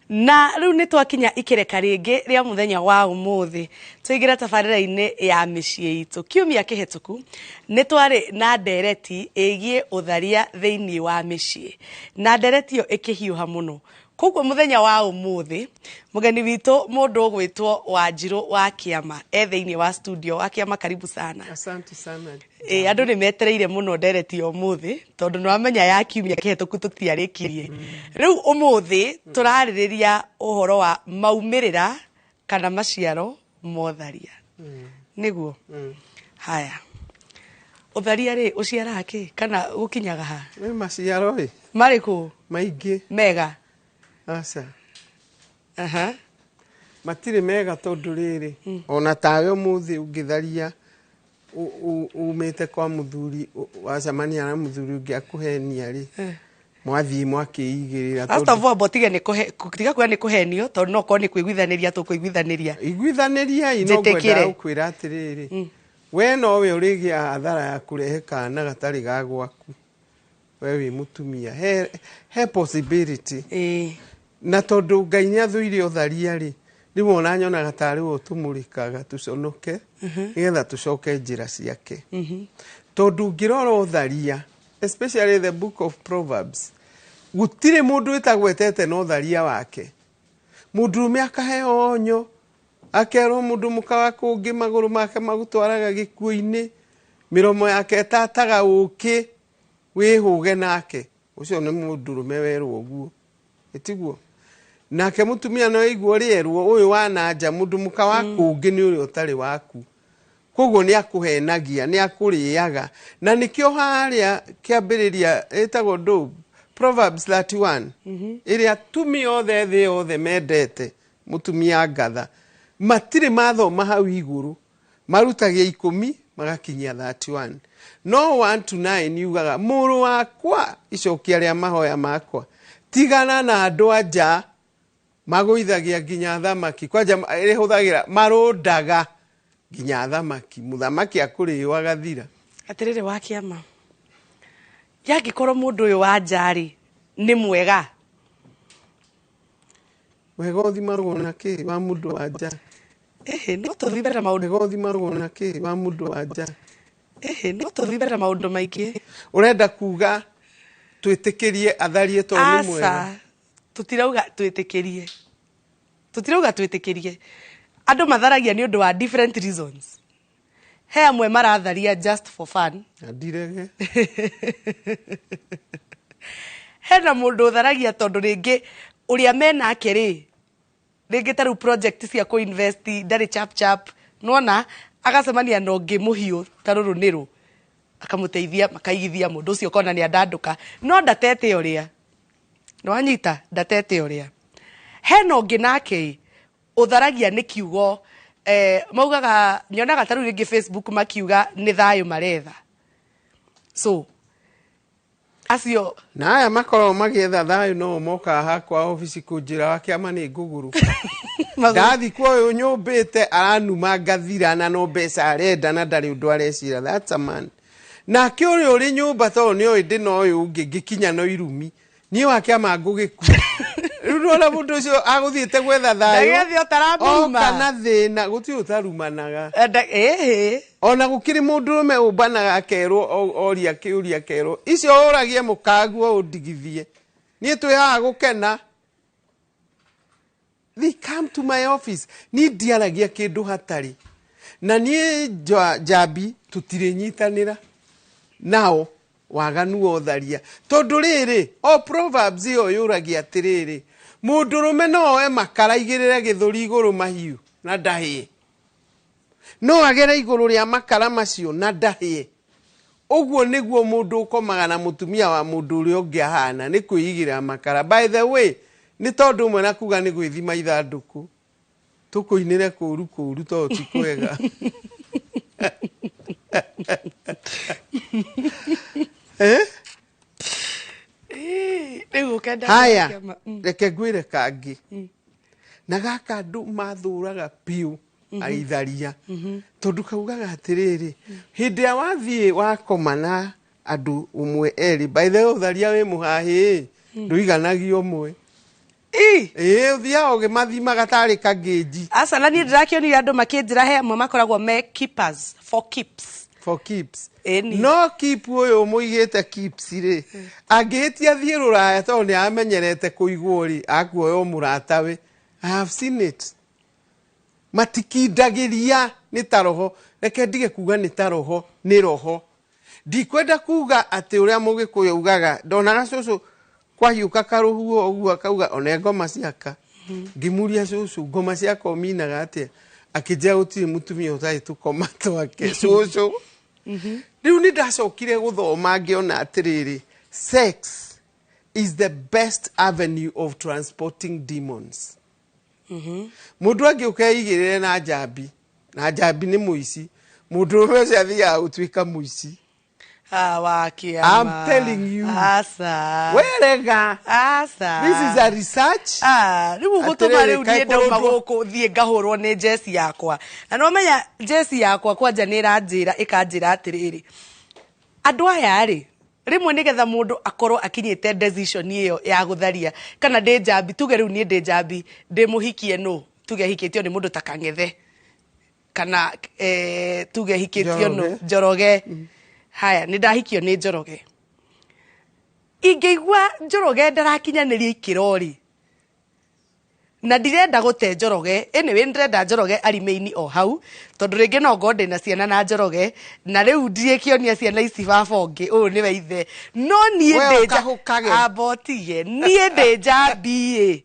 Na rĩu nĩ twakinya ikereka rĩngĩ rĩa mũthenya wa ũmũthĩ, tũingĩra tabarĩra-inĩ ya mĩciĩ itũ. Kiumia kĩhĩtũku nĩ twarĩ na ndereti ĩgiĩ ũtharia thĩinĩ wa mĩciĩ, na ndereti ĩyo ĩkĩhiũha mũno. Koguo mũthenya wa ũmũthĩ mũgeni witũ mũndũ ũgwĩtwo Wanjirũ wa Kĩama e thĩinĩ wa studio. Wa Kĩama, karibu sana. Asante sana. Ĩ, andũ nĩ metereire mũno ndereti ya ũmũthĩ tondũ nĩ wamenya ya kiumia kĩhĩtũku tũtiarĩkirie. Rĩu ũmũthĩ tũrarĩrĩria ũhoro wa maumĩrĩra kana maciaro ma ũtharia. Nĩguo? Haya, ũtharia rĩ ũciaraga kĩ kana gũkinyaga ha? Nĩ maciaro ĩ. Marĩkũ? Maingĩ. Mega? Aca. Aha. Matirĩ mega tondũ rĩrĩ, ona tawe ũmũthĩ ũngĩtharia umĩte kwa mũthuri, wacemania na mũthuri ũngĩ akũhenia rĩ, mwathiĩ mwakĩigĩrĩra. First of all, botige nĩ kũhe, tiga kuga nĩ kũhenio, tondũ no korwo nĩ kũiguithanĩria tũkũiguithanĩria. Iguithanĩriai, no Njĩtĩkĩre. ngwendaga gũkwĩra atĩrĩrĩ, we nowe ũrĩgĩa hathara ya kũrehe kana gatarĩ ga gwaku we wĩ mũtumia. He possibility. Na tondũ Ngai nĩ athũire ũtharia rĩ, rĩmwe ona nyonaga tarĩ we ũtũmũrĩkaga tũconoke nĩgetha tũcoke njĩra ciake, tondũ ũngĩrora ũtharia, especially the Book of Proverbs, gũtirĩ mũndũ ĩtagwetete na ũtharia wake. Mũndũrũme akaheo onyo, akerwo mũndũ mũka wa kũngĩ magũrũ make magũtwaraga gĩkuũ-inĩ, mĩromo yake ĩtataga ũkĩ, wĩhũge nake. Ũcio nĩ mũndũrũme werwo ũguo, ĩtiguo? Nake mũtumia no aigua ũrĩerwo ũyũ wa nanja, mũndũ mũka wa kũngĩ nĩ ũrĩa ũtarĩ waku, koguo nĩ akũhenagia, nĩ akũrĩaga. Na nĩkĩo harĩa kĩambĩrĩria ĩtagwo ndũ, Proverbs 31, ĩrĩa atumia othe thĩ yothe mendete, mũtumia ngatha matirĩ mathoma hau igũrũ, marutagia 10 magakinyia 31, no 1 to 9 yugaga, "Mũrũ wakwa, icokia rĩa mahoya makwa, tigana na andũ a nja magũithagia nginya thamaki." Kwanja ĩhũthagĩra marũndaga nginya thamaki, mũthamaki akũrĩo agathira. Atĩrĩrĩ, wa Kĩama, yangĩkorwo mũndũ ũyũ wa nja rĩ nĩ mwega? Wega ũthimagwo na kĩ wa mũndũ wa nja? Ĩhĩ, no tũthiĩ mbere na maũndũ. Wega ũthimagwo na kĩ wa mũndũ wa nja? Ĩhĩ, no tũthiĩ mbere na maũndũ maingĩ. Ũrenda kuga twĩtĩkĩrie atharie tondũ nĩ mwega? Aca, tũtirauga twĩtĩkĩrie, tũtirauga twĩtĩkĩrie. Andũ matharagia nĩ ũndũ wa different reasons. He amwe maratharia just for fun. Na ndirege. Hena mũndũ ũtharagia tondũ rĩngĩ ũrĩa menake rĩ, rĩngĩ ta rĩu project cia kũ-invest ndarĩ chap chap, nĩwona agacemania na ũngĩ mũhiũ ta rũrũ nĩrũ akamũteithia, makaigithia, mũndũ ũcio ũkona nĩ andandũka, no ndatete ũrĩa nĩwanyita, ndatete ũrĩa. Hena ũngĩ nake ĩ, ũtharagia nĩ kiugo maugaga, nyonaga ta rĩu rĩngĩ Facebook makiuga nĩ thayũ maretha, so acio. Na aya makoragwo magĩetha thayũ no mokaga hakwa obici kũnjĩra, "Wa Kĩama, nĩ ngũgũrũka." Ndathi kwa ũyũ nyũmbĩte aranuma ngathira, na no mbeca arenda na ndarĩ ũndũ arecira. That's a man. Nake ũrĩa ũrĩ nyũmba, tondũ nĩ oĩ ndĩ na ũyũ ũngĩ, ngĩkinya no irumi, niĩ wa Kĩama ngũgĩkua. Rĩu nĩwona mũndũ ũcio agũthiĩte gwetha thayũ Ndagĩathiĩ ũtaramũruma. Oka na thĩna. Gũtirĩ ũtarumanaga. Ĩhĩ. Ona gũkĩrĩ mũndũrũme ũmbanaga akerwo, oria kĩũria akerwo icio ũragie mũkaguo ũndigithie, niĩ twĩ haha gũkena. They come to my office, niĩ ndiaragia kĩndũ hatarĩ na niĩ njambi tũtirĩnyitanĩra nao waganu wa ũtharia, tondũ rĩrĩ, o Proverbs ĩyo yũragia atĩrĩrĩ, mũndũrũme no oe makara igĩrĩre gĩthũri igũrũ mahiũ na ndahĩe, no agere igũrũ rĩa makara macio na ndahĩe. Ũguo nĩguo mũndũ ũkomaga na mũtumia wa mũndũ ũrĩa ũngĩ ahana, nĩ kwĩigĩrĩra makara. By the way, nĩ tondũ ũmwe na kuga nĩ gwĩthima ithandũkũ tũkũinĩre kũru kũru, tondũ ti kwega. Eh? Rĩu ũkenda Haya. Kĩama. Reke ngwĩre kangĩ na gaka andũ mathũraga biũ aitharia, tondũ kaugaga atĩrĩrĩ, hĩndĩ ĩrĩa wathiĩ wakoma na andũ ũmwe erĩ, by the way, ũtharia wĩ mũhahĩ, ndũiganagia ũmwe. Ĩĩ, ũthiaga ũgĩmathimaga tarĩ kangĩnji. Aca, na niĩ ndĩrakĩonire andũ makĩnjĩra he amwe makoragwo me keepers for keeps. For keeps. Ĩni. No keep ũyũ mũigĩte keeps rĩ, angĩhĩtia thiĩ rũraya tondũ nĩ amenyerete kũigwo rĩ, akuoya mũratawe. I have seen it. Matikindagĩria, nĩ ta roho. Reke ndige kuga nĩ ta roho, nĩ roho. Ndikwenda kuga atĩ ũrĩa Mũgĩkũyũ augaga, ndonaga cũcũ kwahiũka karũhuho ũguo akauga one ngoma ciaka. Ngĩmũria, "Cũcũ, ngoma ciaka ũminaga atĩa?" Akĩnjĩra gũtirĩ mũtumia ũtarĩ tũkoma twake. Cũcũ, rĩu nĩ ndacokire gũthoma ngĩona atĩrĩrĩ, sex is the best avenue of transporting demons. Mũndũ angĩũka eigĩrĩre na njambi, na njambi nĩ mũici, mũndũrũme ũcio athiaga gũtuĩka mũici. Ah, wa kĩama. I'm telling you. Aca. Werega. Aca. This is a research. Ah, rĩu ũgũtũma Atĩrĩrĩ, rĩu niĩ kaĩ ndauma kũrũndwo- gũkũ thiĩ ngahũrwo nĩ njeci yakwa, na nĩwamenya njeci yakwa kwanja nĩ ĩranjĩra, ĩkanjĩra atĩrĩrĩ, andũ aya rĩ, rĩmwe nĩgetha mũndũ akorwo akinyĩte decision ĩyo ya gũtharia, kana ndĩ njambi, tuge rĩu niĩ ndĩ njambi, ndĩ mũhikie, nũ tuge hikĩtio nĩ mũndũ ta Kang'ethe, kana tuge hikĩtio nũ? Njoroge. Njoroge. Haya, nĩ ndahikio nĩ Njoroge, ingĩigua Njoroge ndarakinyanĩria ikĩro rĩ, na ndirenda gũte Njoroge, anyway ndĩrenda Njoroge arimĩini o hau, tondũ rĩngĩ no ngorwo ndĩna ciana na Njoroge, na rĩu ndirĩkĩonia ciana ici baba ũngĩ ũyũ nĩwe ithe, no niĩ We ndĩ ũkahũkage. Amba ũtige, niĩ ndĩ njambi ĩ,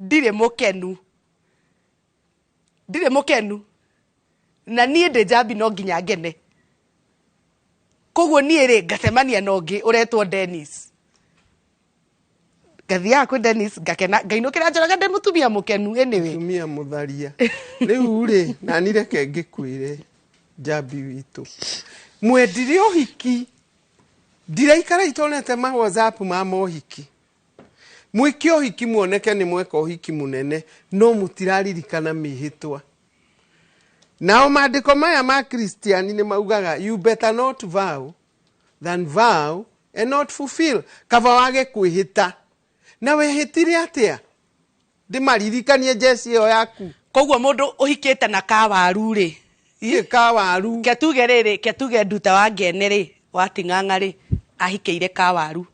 ndirĩ mũkenu, ndirĩ mũkenu, na niĩ ndĩ njambi no nginya ngene. Koguo niĩ rĩ, ngacemania na ũngĩ ũretwo Dennis, ngathiaga kwĩ Dennis, ngakena, ngainũkĩra Njoroge ndĩ mũtumia mũkenu anyway. Mũtumia mũtharia. Rĩu rĩ, nani reke ngĩkwĩre, njambi witũ mwendire ũhiki, ndiraikara itonete ma WhatsApp ma mohiki. Mwĩke ũhiki, muoneke nĩ mweka ũhiki mũnene, no mũtiraririkana mĩhĩtwa. Nao maandĩko maya ma Kristiani nĩ maugaga, "You better not vow than vow and not fulfill." Kaba wage kwĩhĩta. Na wehĩtire atĩa? Ndĩmaririkanie njeci ĩyo yaku. Koguo mũndũ ũhikĩte na kawaru rĩ? Ĩ kawaru. Ke tuge rĩrĩ, ke tuge nduta wa ngene rĩ, wating'ang'a rĩ, ahikĩire kawaru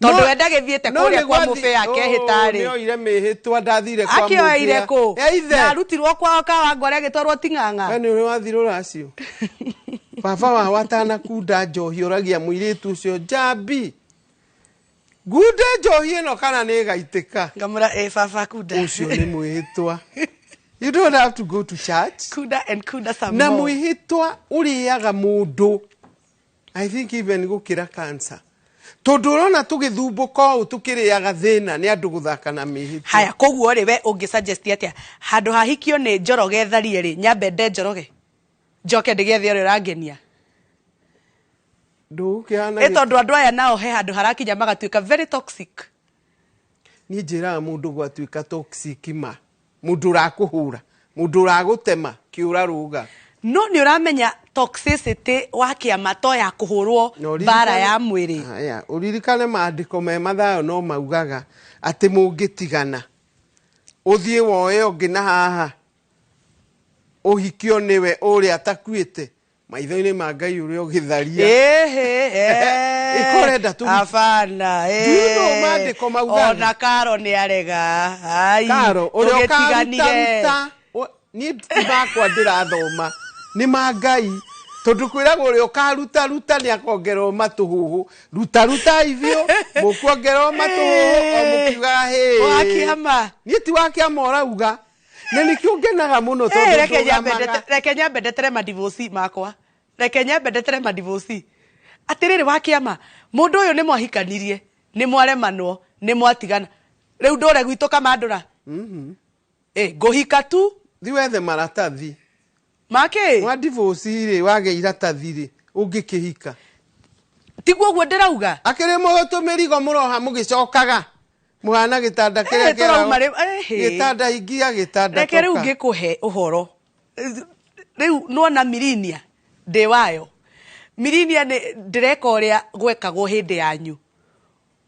tondũ we ndagĩthiĩte No kũrĩa nĩ kwa mũbĩa akehĩta rĩ. Nĩ oire mĩhĩtwa, ndathire kwa Akĩoeire mũbĩa. kũ? Ya ithe. Na arutirwo kwao Kawangware agĩtwarwo Ting'ang'a. We nĩ ũrĩ wathi rũracio? Baba wao atanakunda njohi oragia mũirĩtu ũcio, "Njambi, ngunde njohi ĩno kana nĩ ĩgaitĩka?" Ngamũra, "Ĩ baba, kunda." Ũcio nĩ mwĩhĩtwa. You don't have to go to church. Kunda and kunda some Na more. mwĩhĩtwa ũrĩaga mũndũ, I think even gũkĩra cancer, tondũ ũrona tũgĩthumbũka ũũ tũkĩrĩaga thĩna nĩ andũ gũthaka na mĩhĩtwa. Haya, koguo rĩ, we ũngĩ suggest atĩa? Handũ hahikio nĩ Njoroge tharie rĩ, nyambe nde Njoroge, njoke ndĩgethe ũrĩa ũrangenia? Ndũgũkĩhana. Ĩ tondũ andũ aya nao he handũ harakinya magatuĩka very toxic. Niĩ njĩraga mũndũ gwatuĩka toxic, ma mũndũ ũrakũhũra, mũndũ ũragũtema kĩũra rũga. No nĩ ũramenya toxicity wa kĩama to ya kũhũrwo Na ũririkane- mbara ya mwĩrĩ. Haya, ũririkane maandĩko me Mathayo no maugaga atĩ mũngĩtigana, ũthiĩ woe ũngĩ na haha ũhikio nĩwe ũrĩa atakuĩte, maitho-inĩ ma Ngai ũrĩa ũgĩtharia. Ĩhĩ. Ĩkorenda Abana. Do you know maandĩko maugaga? Ona Karo nĩ arega. Ai, Karo ũrĩa tũgĩtiganire. ũkarutaruta niĩ ti makwa ndĩrathoma, nĩ ma Ngai, tondũ kwĩragwo ũrĩa ũkarutaruta nĩ akongererwo matũhũhũ. Rutarutai biũ, mũkuongererwo matũhũhũ o mũkiugaga hĩ. Wa kĩama. Niĩ ti wa kĩama ũrauga, na nĩkĩo ngenaga mũno tondũ Reke nyambe ndũgamaga. Reke nyambe ndetere madivosi makwa, reke nyambe ndetere madivosi. Atĩrĩrĩ, wa kĩama, mũndũ ũyũ nĩ mwahikanirie, nĩ mwaremanwo, nĩ mwatigana, rĩu ndũre gwitũ kamandũra. Ĩ ngũhika tu. Thi wethe maratathi. Makĩ? Wa divorce rĩ, wage iratathi rĩ, ũngĩkĩhika? Tiguo ũguo ndĩrauga. Akĩrĩ mũtũmĩrigo mũroha mũgĩcokaga mũhana gĩtanda kĩrĩa Eh, tũrauma kĩeragwo, rĩ- eh, gĩtanda ingia gĩtanda reke rĩu toka. ngĩkũhe ũhoro rĩu nĩwona mirinia ndĩ wayo, mirinia nĩ ndĩreka ũrĩa gwekagwo hĩndĩ yanyu.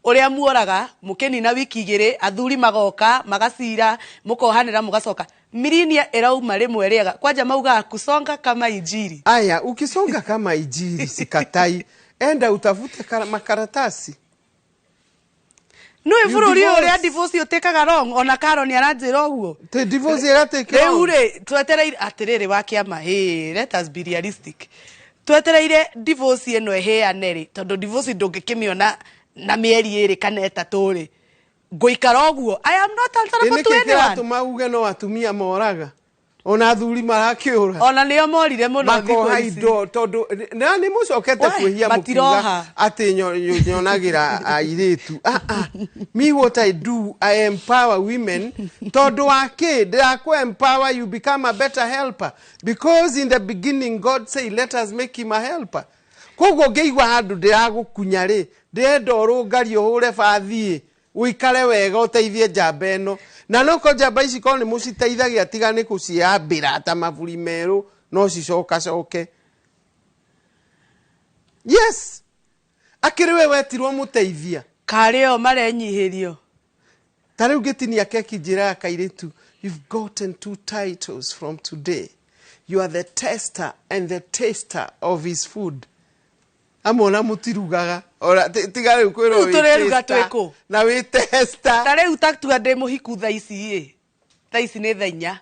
Ũrĩa muoraga mũkĩnina wiki igĩrĩ, athuri magoka magacira, mũkohanĩra, mũgacoka mirinia ĩrauma rĩmwe rĩega. Kwanja maugaga kusonga kama injiri. Aya, ukisonga kama ijiri, sikatai, enda utafute makaratasi. Nĩ You bũrũri ũyũ ũrĩa divorce. Divorce ũtĩkaga wrong, ona Karo nĩ aranjĩra ũguo. Te divorce ĩratĩke. Rĩu rĩ, twetereire atĩrĩrĩ wa kĩama, hey, let us be realistic. Twetereire divorce ĩno ĩhĩane rĩ, tondũ divorce ndũngĩkĩmĩona na mĩeri 2 kana 3 rĩ, ngũikara ũguo. I am not answerable to Nĩkĩ anyone. kĩratũma uge no atumia moraga? Ona athuri marakĩũra. Ona nĩo morire mũno thikũ Makoha ici. indo tondũ na nĩ mũcokete Wai, kwĩhia mũkiuga matiroha. atĩ nyonagĩra airĩtu. Ah, ah. Me, what I do, I empower women, tondũ wa kĩ ndĩrakũ empower, you become a better helper, because in the beginning God say, "Let us make him a helper." Koguo ngĩigua handũ ndĩragũkunya rĩ, ndĩrenda ũrũngarie, ũhũre bathiĩ, ũikare wega, ũteithie njamba ĩno, na noko njamba ici korwo nĩ mũciteithagia, tiga nĩ kũciambĩra ta maburi merũ, no cicokacoke. Yes, akĩrĩ we wetirwo mũteithia. Karĩ o marenyihĩrio. Ta rĩu ngĩtinia keki, njĩraga kairĩtu, "You've gotten two titles from today. You are the tester and the taster of his food." Amwe ona mũtirugaga. Ora tiga rĩu kwĩrwo Rĩu wĩ tũreruga taster twĩ kũ? na wĩ tester. Ta rĩu tatua ndĩ mũhiku thaa ici ĩ, thaa ici nĩ thaa 4,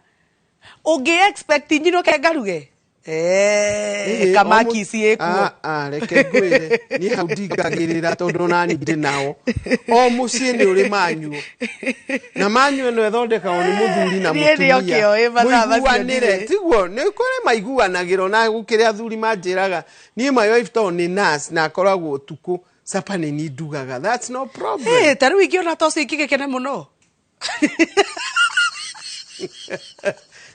ũngĩ expect nyinũke ngaruge? Ĩĩ, Kamaki ici ĩkuo. Ah, ah, reke ngwĩre, niĩ hau ndingagĩrĩra tondũ nani ndĩ nao. O mũciĩ nĩ ũrĩ manyuo, na manyuo ĩno ĩthondekagwo nĩ mũthuri na Niĩ nĩo mũtumia. kĩoĩ mathaa macio Mũiguanĩre. ndirĩ. Tiguo nĩ kũrĩ maiguanagĩro, na gũkĩrĩ athuri manjĩraga, "Niĩ my wife tondũ nĩ nurse na akoragwo ũtukũ, capa nĩ niĩ ndugaga." That's no problem. Ta rĩu ingĩona ta ũcio ingĩgĩkena mũno.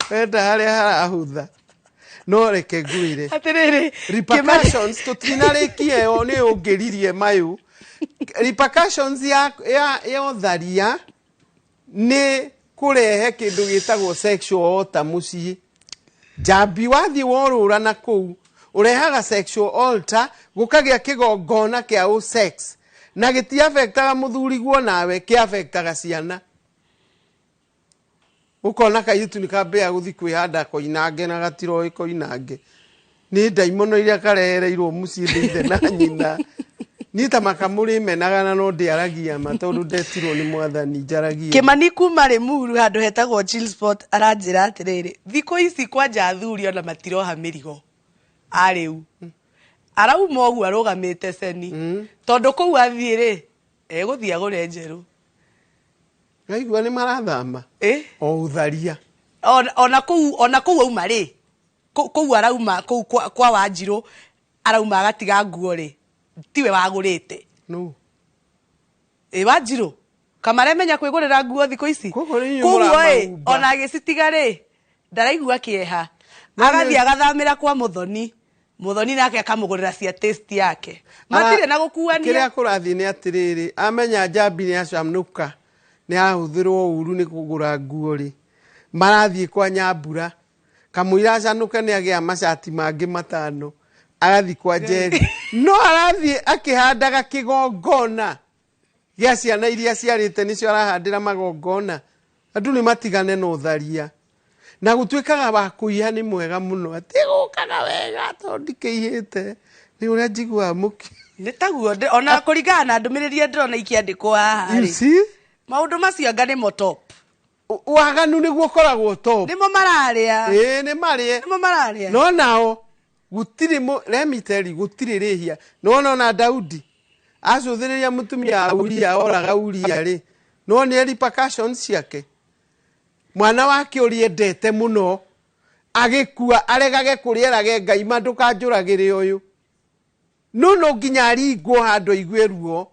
Wenda harĩa harahũtha, no reke ngwĩre, Atĩrĩrĩ, repercussions tũtinarĩkia ĩyo, nĩ ũngĩririe mayũ repercussions ya ũtharia nĩ kũrehe kĩndũ gĩtagwo sexual altar mũciĩ. Njambi wathiĩ worũra na kũu, ũrehaga sexual altar, gũkagĩa kĩgongona kĩa ũ sex, na gĩtiafektaga mũthuriguo nawe, kĩafektaga ciana. Ũkona kairĩtu nĩ kambĩa gũthiĩ kwĩhanda koinange na gatiroĩ koinange nĩ ndaimono iria karehereirwo mũciĩ nĩ ithe na nyina. Niĩ ta makamũrĩ menaga, na no ndĩaragia ma tondũ ndetirwo nĩ mwathani njaragie. Kĩmani kuma Rĩmuru handũ hetagwo Chill Spot aranjĩra atĩrĩrĩ, thikũ ici kwanja athuri ona matiroha mĩrigo, arĩu arauma ũguo arũgamĩte ceni, tondũ kũu athiĩ rĩ, egũthiĩ agũre njerũ. Waigua nĩ marathama. O ũtharia. Ona kũu auma rĩ, kũu arauma kũu kwa Wanjirũ arauma agatiga nguo rĩ, tiwe wagũrĩte. No. Ĩ Wanjirũ kamaremenya kwĩgũrĩra nguo thikũ ici. Koguo nĩ inyuĩ Koguo ĩ, mũramahumba. Ona agĩcitiga rĩ, ndaraigua kĩeha. No Agathiĩ agathamĩra kwa Mũthoni, Mũthoni nake akamũgũrĩra cia taste yake, matirĩ na gũkuania. Kĩrĩa kũrathiĩ nĩ atĩrĩrĩ, amenya njambi nĩ acanũka, nĩ ahũthĩrwo ũru nĩ kũgũra nguo rĩ, marathiĩ kwa Nyambura, kamũira acanũke nĩ agĩa macati mangĩ 5, agathiĩ kwa Njeri, no arathiĩ akĩhandaga kĩgongona gĩa ciana iria ciarĩte, nĩcio arahandĩra magongona. Andũ nĩ matigane na ũtharia, na gũtuĩkaga wa kũiya nĩ mwega mũno, atĩ gũkaga wega tondũ ndikĩihĩte nĩ ũrĩa njiguaga mũki. Nĩ taguo ona kũringana na ndũmĩrĩri ĩrĩa ndĩrona ikĩandĩkwo haha You rĩ, see? Maũndũ macio anga nĩmo top. Waganu nĩguo ũkoragwo top. Nĩmo mararĩa. Ĩĩ, nĩ marĩe. Nĩmo mararĩa. No nao gũtirĩ let me tell you, gũtirĩ rĩhia. Nĩwona ona Daudi acũthĩrĩria mũtumia wa Uria, oraga Uria rĩ, no nĩ repercussions ciake, mwana wake ũrĩa endete mũno agĩkua, aregage kũrĩa, erage Ngai ma ndũkanjũragĩre ũyũ, no nginya aringwo handũ aigue ruo,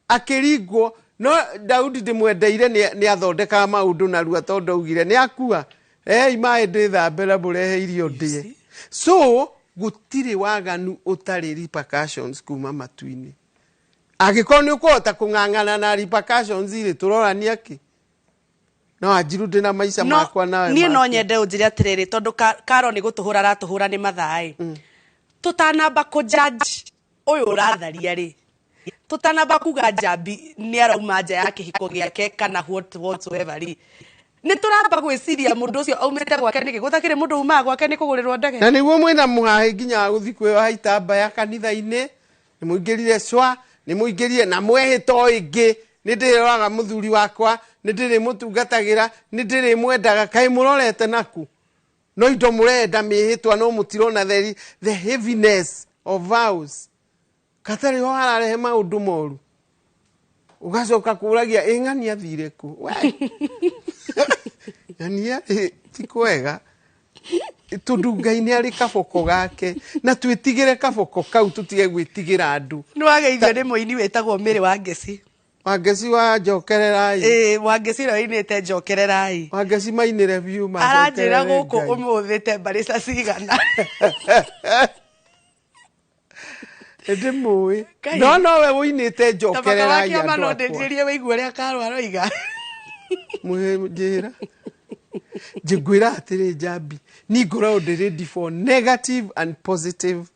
akĩringwo. No Daudi ndĩmwendeire nĩ athondekaga maũndũ narua, tondũ augire nĩ akua, rehei maĩ ndĩthambe na mũrehe irio ndĩe. So gũtirĩ waganu ũtarĩ repercussions kuma matu-inĩ. Angĩkorwo nĩ ũkũhota kũng'ang'ana na repercussions rĩ, tũrorania kĩ? No Anjiru ndĩ na maica No makwa nawe niĩ no maku. nyende ũnjĩre atĩrĩrĩ, tondũ Karo nĩ gũtũhũra aratũhũra nĩ mathaa ĩ, tũtanamba kũjudge ũyũ ũratharia rĩ. Tũtanamba kuga Njambi nĩ arauma nja ya kĩhiko gĩake kana what whatsoever rĩ, nĩ tũramba gwĩciria mũndũ ũcio aumĩte gwake nĩkĩ. Gũtakĩrĩ mũndũ umaga gwake nĩ kũgũrĩrwo ndege. Na nĩguo mwĩna mũhahĩ nginya wa gũthiĩ kwĩyoha itambaya kanitha-inĩ, nĩ mũingĩrire cwa, nĩ mũingĩrire na mwehĩta o ĩngĩ, nĩ ndĩroraga mũthuri wakwa, nĩ ndĩrĩmũtungatagĩra, nĩ ndĩrĩmwendaga. Kaĩ mũrorete naku? No indo mũrenda mĩhĩtwa, no mũtirona the heaviness of vows. Katarĩ ho hararehe maũndũ moru. Ũgacoka kũragia, ĩ ng'ania athire kũ? We. Ng'ania ĩ, ti kwega. Tondũ Ngai nĩ arĩ kaboko gake, na twĩtigĩre kaboko kau, tũtige gwĩtigĩra andũ. Nĩ wageithio nĩ mũini wĩtagwo Mary Wangeci. Wangeci wa njokererai. Ĩĩ, Wangeci ũrĩa ũinĩte njokererai. Wangeci mainĩre biũ Aranjĩra macokerere gũkũ Ngai. ũmũthĩ temperature cigana. Ndĩmũĩ. Ngai. No nowe ũinĩte Tabaka wa njokererai kĩama andũ no akwa. ndĩnjĩrie wĩigue ũrĩa Karũ aroiga. Mũhe njĩra. Njĩngwĩra atĩrĩ Njambi, niĩ ngoragwo ndĩ ready for negative and positive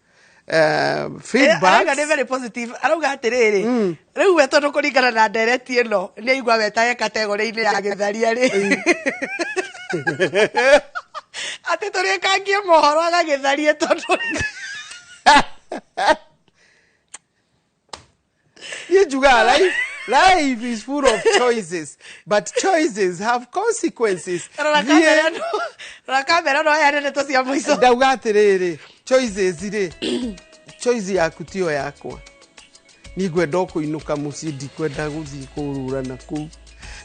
Arauga feedbacks. nĩ very positive. Arauga atĩrĩrĩ, rĩu we tondũ kũringana na ndereti ĩno nĩ aigua we ta e kategore-inĩ ya gĩtharia rĩ, atĩ tũrĩkangie mohoro agagĩtharie tondũ Niĩ njugaga life is full of choices, but choices have consequences. Rora kamera no, rora kamera no heane ndeto cia mũico. Ndauga atĩrĩrĩ, choices rĩ, choice yaku tiyo yakwa. Niĩ ngwenda o kũinũka mũciĩ, ndikwenda gũthiĩ kũrũra na kũu.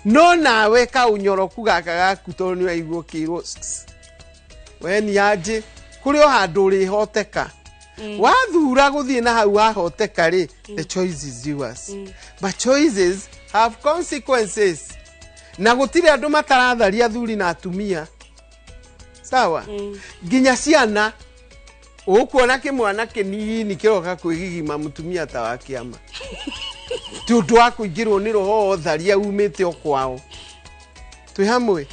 No nawe kaũnyoroku gaka gaku tondũ nĩ waigua ũkĩrwo we ni anjĩ, kũrĩ o handũ ũrĩhoteka. Wathura gũthiĩ na hau wahoteka rĩ, the choice is yours. But choices have consequences. Na gũtirĩ andũ mataratharia athuri na atumia. Sawa? Nginya ciana, ũkuona kĩmwana kĩnini kĩroka kwĩgigima mũtumia ta wa kĩama. Ti ũndũ wa kũingĩrwo nĩ roho wa ũtharia umĩte o kwao. Twĩ hamwe?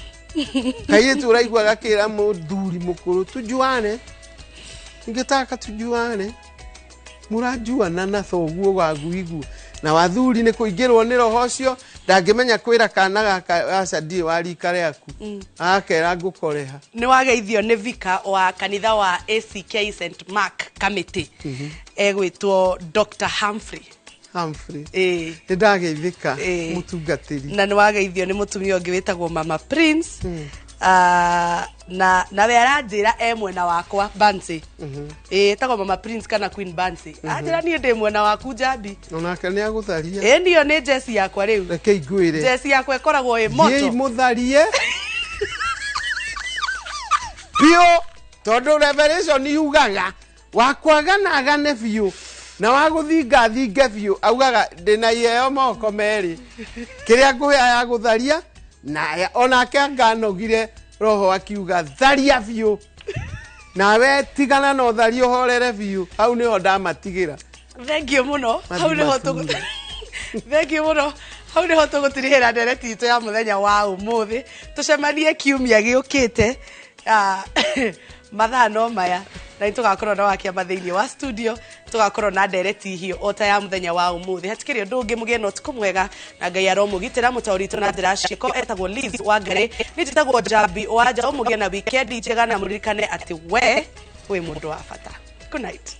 Kairĩtu ũraigua gakĩra mũthuri mũkũrũ, tujuane. Ningetaka tujuane. Mũrajuana na thoguo wa guigu. Na wathuri nĩ kũingĩrwo nĩ roho ũcio, ndangĩmenya kwĩra kana gaka aca ndirĩ wa rika rĩaku. Agakera ngũkoreha. Nĩ wageithio nĩ vika wa kanitha wa ACK St Mark Kamĩtĩ, egwĩtwo Dr Humphrey. Humphrey. Ĩĩ. Nĩ ndageithĩka Ĩĩ. mũtungatĩri. Na nĩ wageithio nĩ mũtumia ũngĩ wĩtagwo Mama Prince. Na nawe aranjĩra e mwena wakwa Bansi. Ĩĩ, etagwo Mama Prince kana Queen Bansi. Anjĩra niĩ ndĩ mwena waku Njambi. Onake nĩ agũtharia. Ĩĩ, niyo nĩ jeci yakwa rĩu. Reke ingwĩre. Jeci yakwa ĩkoragwo ĩ Thiĩi moto. mũtharie biũ, tondũ Revelation yugaga wakwagana agane biũ na wagũthinga thinge biũ, augaga ndĩna iheo moko merĩ, kĩrĩa ngũhe ya gũtharia na onake anganogire roho akiuga tharia biũ, nawe tigana na ũtharia ũhorere biũ. Hau nĩho ndamatigĩra. Thank you mũno. Hau Mathiĩ nĩho tũgũ mature. Thank you mũno. Hau nĩho tũgũtirihĩra ndereti itũ ya mũthenya wa ũmũthĩ. Tũcemanie kiumia gĩũkĩte, mathaa no maya, na nĩtũgakorwo na wakĩama thĩinĩ wa studio, tũgakorwo na ndereti hiũ o ta ya mũthenya wa ũmũthĩ. Hatikĩrĩ ũndũ ũngĩ, mũgĩe na ũtukũ mwega na Ngai aromũgitĩra. Mũtaũri witũ na njĩra ya ciĩko etagwo Liz Wangari, niĩ njĩtagwo Njambi wa Njaũ. Mũgĩe na wikendi njega na mũririkane atĩ we wĩ mũndũ wa bata. Good night.